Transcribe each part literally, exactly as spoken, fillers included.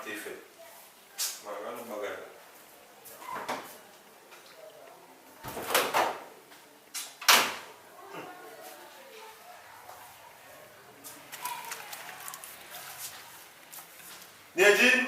Te fèt. Mwen, gade yon bagay. Nedjine!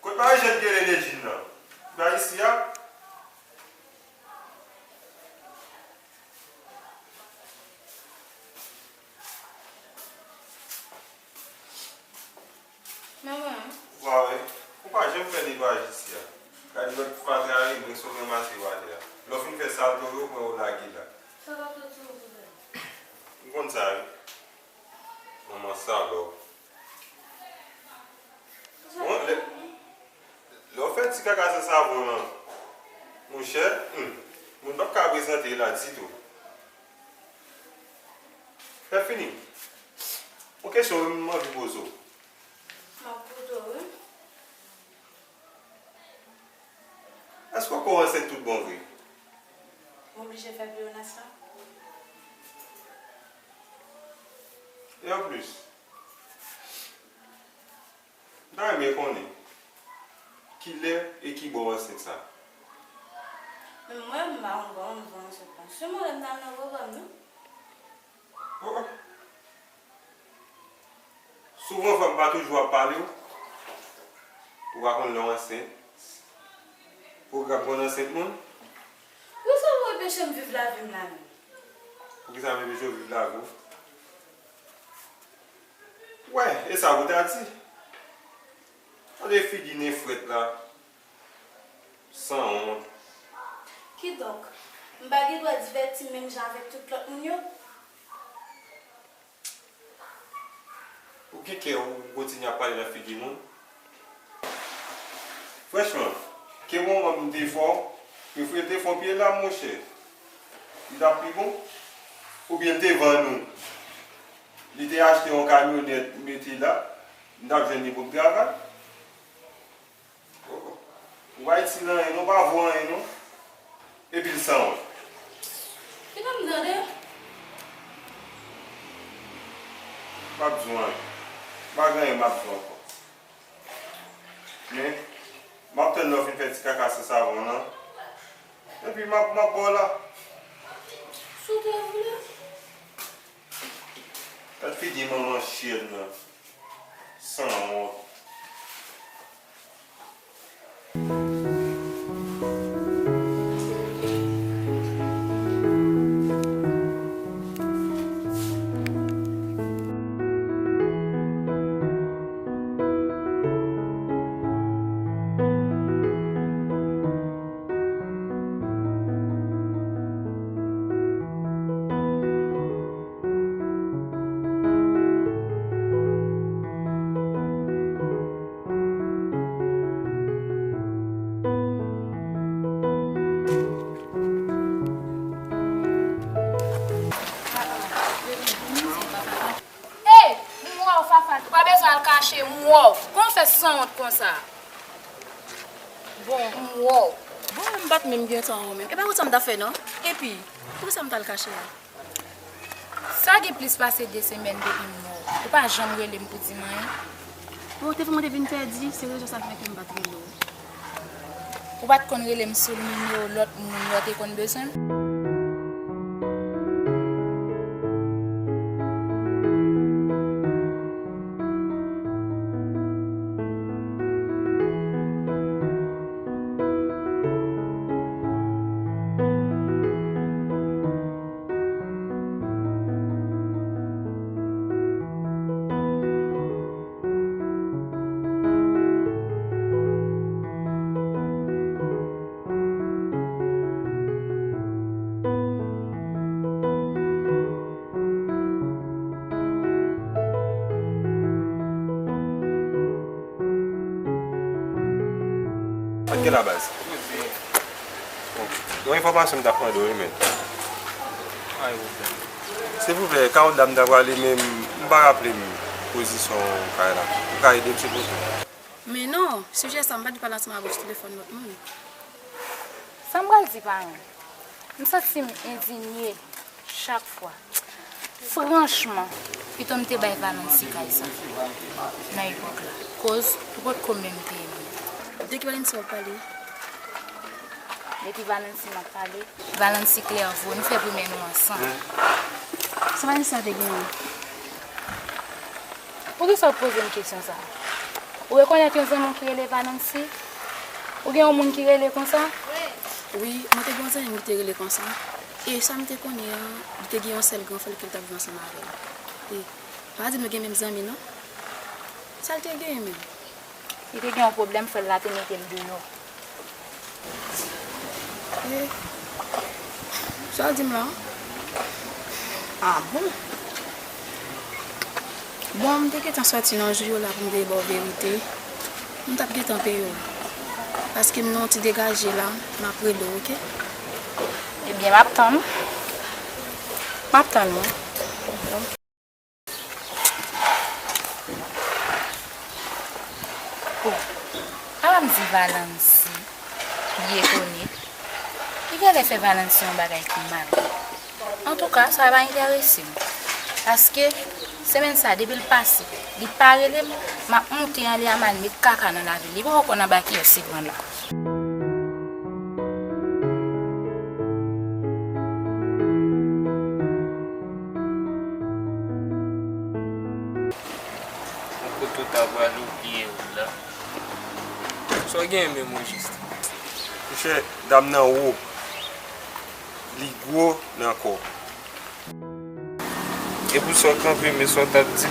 Kot Marijèn ki rele Nedjine nan? Li pa isi a? Manman. Wa wè, ou pa janm fè netwayaj isi a. Gade lòt fatra yo, mwen sot ranmase yo atè a. Lè w fin fè salte w yo, pran yo lage la. Sa va fè ti ou pou fè? M konn sa wi. Manman salòp. Bon, lè, lè w fè ti kaka san savon lan, monchè, hmm, moun p ap ka prezante la ditou. Lè fini. Yon kesyon m anvi poze w. M ap koute w, wi. Èske w ko ansent tout bon vre? M oblije fè pleyonès la? E anplis, m ta renmen konnen kilè e kibò w ansent sa. Men mwen, m pa konn kòman m fè ansent la. Si mwen menm nan nan pwoblèm, non? Oh, oh. Souvan fanm pa toujou ap pale w. Ou pa konn lè w ansent. Pwogram konn ansent moun. Pou sa w anpeche m viv lavi m la menm? Poukisa m anpeche w viv lavi w? Wè, e sa pou ta di. Gade figi nen frèt la. Sanwont. Kidonk, m pa gen dwa divèti m menm jan avèk tout lòt moun yo? Ou gen kè ou kontinye ap pale nan figi moun? Franchman, ke moman m te fè w, prefere te fè w pye lam, monchè. Li t ap pi bon. Oubyen l te vann ou. Li te achte yon kamyonèt mete la, m t ap jwenn li pou m travay. Ou pa itil anyen non, pa vo anyen non. Epi l sanwont. Kite m tande. M p ap di w anyen. M pa gen anyen m ap di w ankò. Men, m ap tann lè w fin fè ti kaka san savon lan. Epi m ap, m ap ba w la. Si w te vle. Gad figi manman chyèn nan. Sanwont. Ey, m wè w, Fafat. Ou pa bezwen al kache, m wè w. Kòman w fè sanwont konsa? Bon. M wè w. Bon, m pa t menm gen tan wè w menm. E pa wont sa m t ap fè non. Epi, poukisa m t al kache a? Sa gen plis pase de semèn depi m wè w. Ou pa janm rele m pou di m anyen. Bon, telefòn mwen te vin pèdi, se rezon sa k fè ke m pa t rele w. Ou pa t konn rele m sou nimewo lòt moun lè w te konn bezwen m? Sa k gen la baz? Bon, yon enfòmasyon m t ap mande w wi, men. Silvouplè, ka yon dam ta prale, men m pa raple m pozisyon w kay la. Ou ka ede m, silvouplè? Men non, sijè sa, m pa t pale ansanm avè w sou telefòn lòt moun. Sa m pral di pa anyen. M santi m endinye chak fwa. Franchman, pito m te bay Valancy kay sa nan epòk la. Koz ou potko menm peye m li. De ki Valancy w ap pale? De ki Valancy m ap pale? Valancy Clerveau, nou fè primè nou ansanm. Sa Valancy sa te genyen? Poukisa w ap poze m kesyon sa a? Ou rekonèt yon zanmi w ki rele Valancy? Ou gen yon moun ki rele konsa? Wi, mwen te gen yon zanmi m ki te rele konsa. E sa m te konnen an, li te gen yon sèl gran frè l ke l t ap viv ansanm avè l. E pa di m nou gen menm zanmi non. Sa l te genyen menm? Li te gen yon pwoblèm, frè l la te mete l deyò. E sa w di m la? A bon? Bon, m te gentan sòti nan jou yo la pou m te ba w verite. M t ap gentan peye w. Paske m nan yon ti degaje la, m ap rele w, oke? Ebyen, m ap tann ou. M ap tann ou. Oh, ala m di Valancy, li etone. Li genlè fè Valancy yon bagay ki mal. Antouka, sa pa enterese m. Paske, semèn sa, depi l pase, li pa rele m, m ap moute anlè a m al met kaka nan lavi l. Li poko konn anba kiyès li pran la. Mwen kote w ta prale w bliye wout la. Sa w gen menm o jis? Monchè, dam nan wo. Li gwo nan kò. E pou sa w kanpe, men sa w t ap di.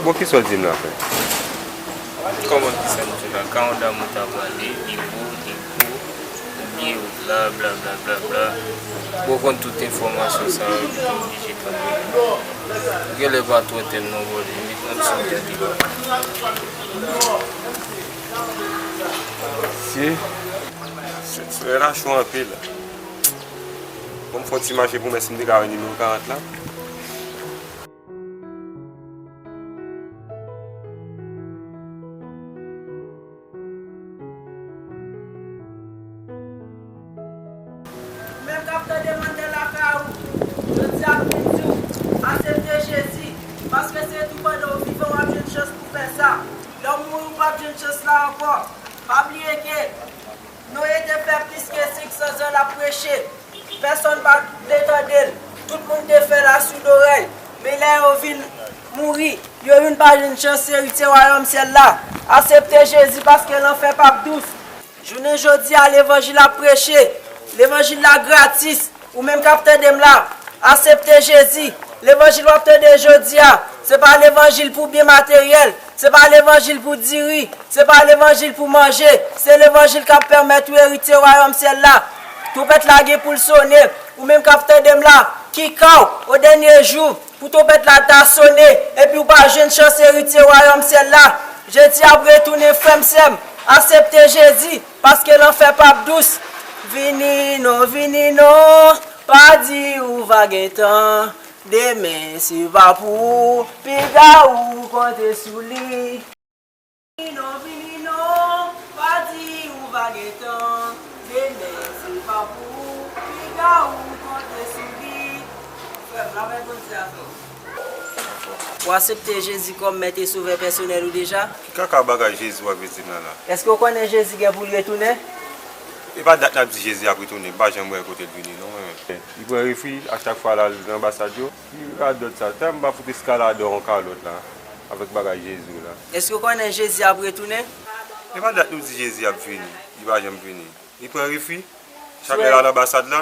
Bon, kisa w di m la, frè? Kòman kisa m di w la? Ka yon dam ou ta prale, li gwo, li gwo, ou bliye wout la, bla, bla, bla, bla. Bon, w konn tout enfòmasyon sa yo, li te oblije kanpe. Ou genlè pa twò tèm non, bòdè, met nan ti tèt li. Mesye, se, se la cho anpil. Bon, m fè yon ti mache pou m wè si m te ka wè nimewo karant la. Ou menm k ap tande m anndan lakay ou, jodi a m vin di w, aksepte Jezi, paske se tou pandan w vivan w ap jwenn chans pou fè sa. Lè w mouri, ou p ap jwenn chans la ankò. Pa bliye ke Noye te fè plis ke senk san zan l ap preche. Pèsonn pa t vle tande l. Tout moun te fè l a soud orèy. Men lè yo vin mouri, yo youn pa jwenn chans eritye wayòm syèl la. Aksepte Jezi paske lanfè p ap dous. Jounen jodi a, levanjil ap preche. Levanjil la gratis. Ou menm k ap tande m la, aksepte Jezi. Levanjil w ap tande jodi a, se pa levanjil pou byen materyèl, se pa levanjil pou diri, se pa levanjil pou manje, se levanjil k ap pèmèt ou eritye wayòm syèl la. Twonpèt la gen pou l sonnen. Ou menm k ap tande m la, kika w, o dènye jou, pou twonpèt la ta sonnen, epi w pa jwenn chans eritye wayòm syèl la. Jezi ap retounen, frè m, sè m, aksepte Jezi, paske lanfè p ap dous. Vini non, vini non, pa di ou va gen tan. Demen se pa pou ou, piga ou konte sou li. Vini non, vini non, pa di ou va gen tan. Demen se pa pou ou, piga ou konte sou li. Frè m, lapè Bondye avè w. Ou aksepte Jezi kòm Mèt e Sovè pèsonèl ou deja? Ki kaka bagay Jezi w ap vin di m la la? Èske w konnen Jezi gen pou l retounen? E pa dat n ap di Jezi ap retounen, m pa janm wè l kote l vini non, mwen menm. Li pran refri, a chak fwa l al nan anbasad yo. Ki radòt sa? Tèlman m pa fout eskalade yon kalòt la, avèk bagay Jezi w la. Èske w konnen Jezi ap retounen? E pa dat nou di Jezi ap vini, li pa janm vini. Li pran refri, chak lè l al anbasad la.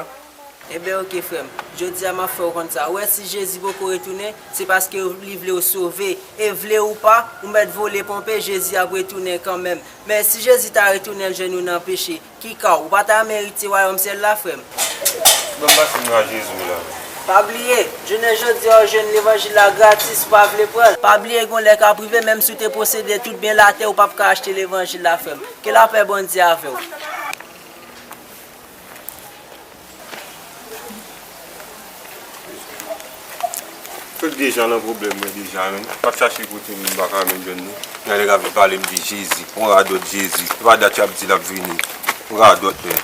Ebyen, oke, frè m. Jodi a, m ap fè w konn sa. Ou wè, si Jezi poko retounen, se paske li vle w sove. E vle ou pa, ou mèt vole ponpe, Jezi ap retounen kanmenm. Men, si Jezi ta retounen, l jwenn ou nan peche, ki ka w? Ou pa ta renmen eritye wayòm syèl la, frè m? Ban m pase m nan Jezi w la. Pa bliye, jounen jodi a, w jwenn levanjil la gratis, ou pa vle pran l. Pa bliye, gon lè k ap rive, menm si w te posede tout byen latè, ou p ap ka achte levanjil la, frè m. Ke lapè Bondye avè w. Fèk deja nan pwoblèm mwen deja, menm. Pa t chache kote m pa ka menm jwenn nou. Nan lè y ap vin pale m de Jezi, yon radòt Jezi. Se pa dat y ap di l ap vini. Yon radòt, menm.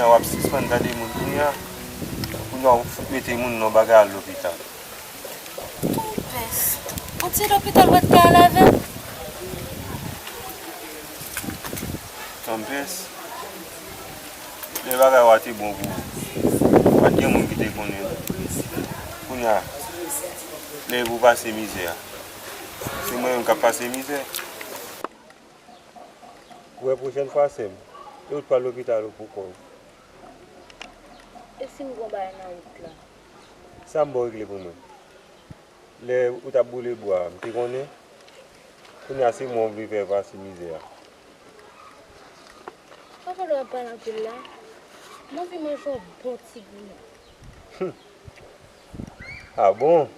W ap sispann tande moun kounye a. Kounye a w mete moun nan bagay al lopital. Konpès, on ti lopital w ap ka al avè m? Konpès, lè bagay w a te bon pou ou, pa t gen moun ki te konnen. Kounye a, lè pou pase mizè a, se mwen menm k ap pase mizè. Ou wè pwochèn fwa, sè m, e ou t pral lopital ou poukò w? E si m gon bagay nan wout la? Sa m ba w regle pou mwen. Lè ou t ap boule bwa a, m te konnen. Kounye a, se mwen w vle fè pase mizè a. Papa, lè w ap pale anpil la, m anvi manje yon bon ti goumen. A bon?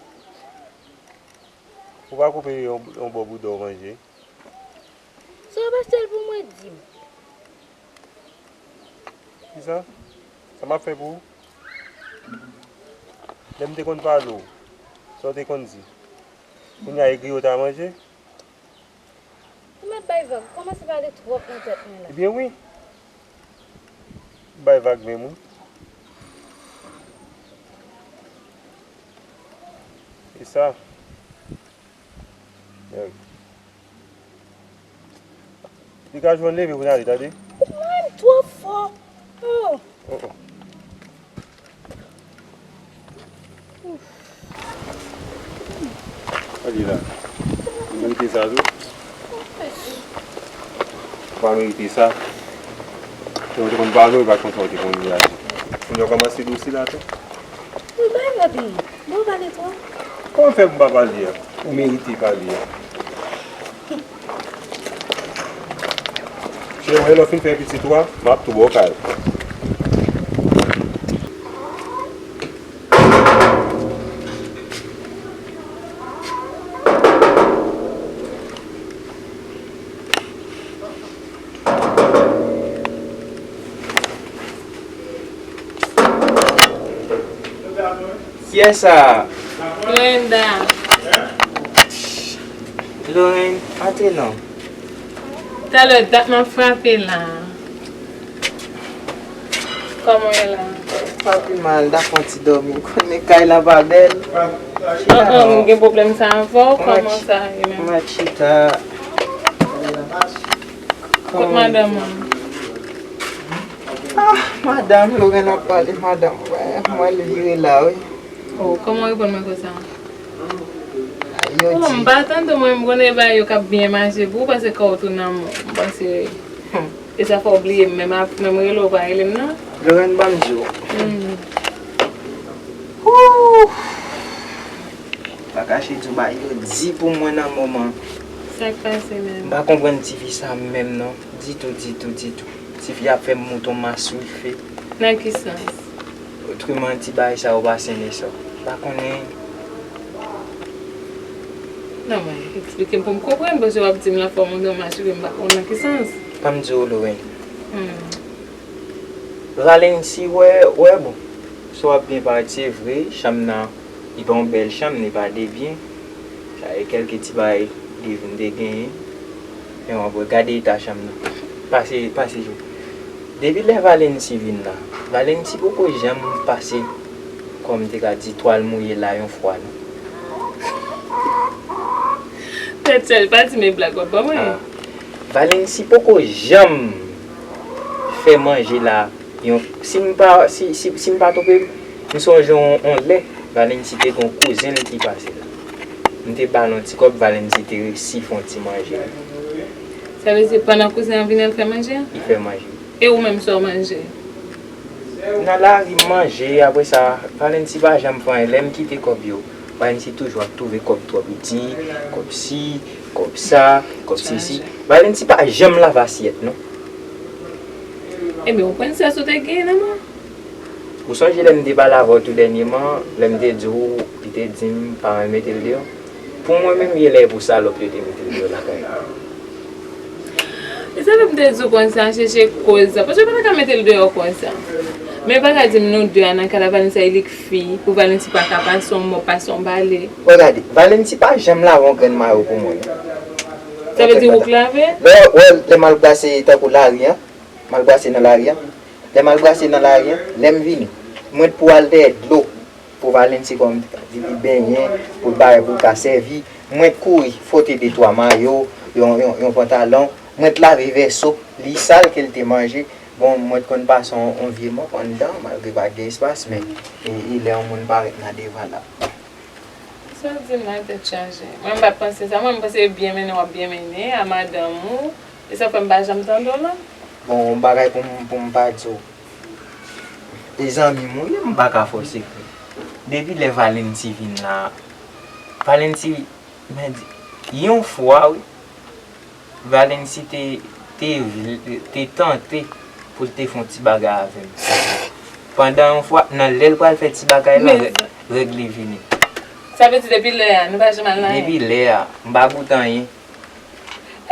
Ou pa koupe yon, yon bò bouda w manje? Si w ap achte l pou mwen, di m. Kisa? Sa m ap fè pou ou? Lè m te konn pale w, sa w te konn di? Kounye a, e griyo w ta manje? Ou mèt bay vag, ou kòmanse pale twòp nan tèt mwen la. Ebyen wi. Bay vag menm wi. E sa. Li ka jwenn leve pou n ale, tande. Ou pran m twò fò. Oh. Oh, oh. Gade la. Ou merite sa tou. Ou pa merite sa. Si w te konn pale, ou pa t konn sa w te konn reyaji. Kounye a w kòmanse dousi la tou. Ou bay vag li. Bon, pale twò. Kòman fè pou m pa pale a? Ou merite pale a. Cheri mwen, lè w fin fè pitit ou a, m ap tou ba w kay ou. Kiyès sa? Lorenda. Lorraine, antre non. Talè dat m ap frape la. Kòman w ye la? Pa pi mal, dat fè yon ti dòmi. Konnen kay la pa bèl. Chita non. An, an, m gen pwoblèm sa avè w. Kòman sa ye menm? M ap chita. Kot madanm ou? Ah, madanm, Lorraine ap pale madanm. Mwen, mwen vire la, wi. Oh, kòman w reponn mwen konsa? Yo di. Oh, m pa tande mwen, m konnen e bagay yo k ap byen mache pou ou, paske kò w tou nan men w. M panse, hmm, e sa fè w bliye m, menm ap, menm rele w pa rele m nan. Lorraine, ban m di w. Hmm. Ooh. Pa kache di w bagay yo di pou mwen nan moman. Sa k pase menm? M pa konprann tifi sa menm non. Ditou, ditou, ditou. Tifi ap fè m mouton maswife. Nan ki sans? Otreman, ti bagay sa yo pa sen e sòf. M pa konnen. Non, men, eksplike m pou m konprann, paske w ap di m l ap fè w mouton maswife, m pa konn nan ki sans. Ban m di w, Lorraine. Hmm. Valency, wè, wè, bon. Sa w ap byen parèt, se vre, chanm nan Li pa yon bèl chanm, li pa de byen. Sa e kèlke ti bagay li vin te genyen. Men w ap wè, gade eta chanm nan. Pase, pase jou. Depi lè Valency vin la, Valency poko janm pase, kòm te ka di, twal mouye la yon fwa, non. Tèt chaj, pa di men blag w ap ban mwen. Ah. Valency poko janm fè manje la yon, si m pa, si, si, si m pa twonpe m, m sonje yon, yon lè, Valency te gen yon kouzen l ki pase la. M te ba l yon ti kòb, Valency te resi fè yon ti manje. Sa vle di pandan kouzen an vini, l fè manje? Li fè manje. E ou menm, sa w manje? Nan lari, m manje, apre sa, Valency pa janm fè anyen. Lè m kite kòb yo, Valency toujou ap twouve kòb twò piti, kòb si, kòb sa, kòb sesi. Valency pa janm lave asyèt, non. Ebyen, ou konn sa sou te genyen nan men w? Ou sonje lè m te pale avè w tou dènyèman, lè m te di w, li te di m pa renmen mete l deyò? Pou mwen menm, gen lè e pou salòp yo te mete l deyò lakay la. E sa fè m te di w konsa, chèche koz la. Paske yo pa ta ka mete l deyò konsa. Men pa ka di m nou de a nan kay la, Valency se inik fi, pou Valency pa ka pase yon mòp, pase yon bale. Wè gade, Valency pa janm lave yon grenn mayo pou mwen, non. Sa vle di ou k lave? Lè, wè, lè m al brase tankou lari an, m al brase nan lari an, Lè m al brase nan lari an, lè m vini, mwen t pou al dèyè dlo pou Valency kòm li benyen, pou l bagay pou l ka sèvi. Mwen t kouri fote de twa mayo, yon, yon, yon pantalon. Mwen t lave vèso, li sal ke l te manje. Bon, mwen t konn pase yon, yon vye mòp anndan, malgre pa t gen espas, men e, e lè yon moun parèt nan devan la. Sa w di m la tèt chaje. Mwen m pa t panse sa. Mwen m panse byen mennen w ap byen mennen a madanm ou. E sa fè m pa janm tande w la. Bon, yon bagay pou m, pou m pa di w. E zanmi m ou ye, m pa ka fè w sekrè. Depi lè Valency vin la, Valency, mwen di, yon fwa wi, Valency te, te, te tante pou l te fè yon ti bagay avè m. Pandan yon fwa, nan lè l pral fè ti bagay la, règ li vini. Sa vle di depi lè a, nou pa janm al nan anyen? Depi lè a, m pa goute anyen.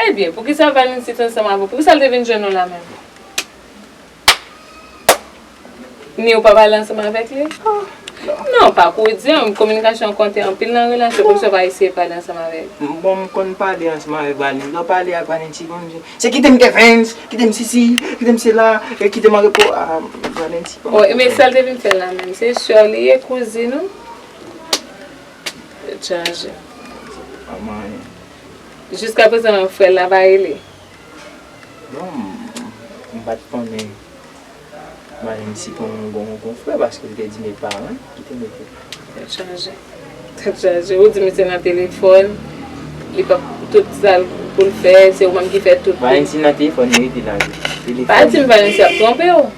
Ebyen, poukisa Valency t ansanm avè w? Poukisa l te vin jwenn ou la menm? Ni ou pa pale ansanm avèk li? Non, pa kou di an, kominikasyon konte anpil nan relasyon, poukisa w pa eseye pale ansanm avè l? Bon, m konn pale ansanm avèk Valency. Lè w pale ak Valency, bon, se kite m Kevens, kite m sisi, kite m sela, e kite m an repo. Ah, Valency, bon. Oh, men sa l te vin fè la menm, se sè li ye, kouzin ou? Tèt chaje. Manman, jiska prezan, frè l la pa rele? Bon, m, m pa t konnen Valency gon, gon, gon frè, paske l te di m e paran ki te mete. Tèt chaje. Tèt chaje. Ou di misye nan telefòn, li p ap, tout sa l pou l fè, se ou menm ki fè tout pou l. Valency nan telefòn, li rete la. Pa di m Valency ap twonpe w.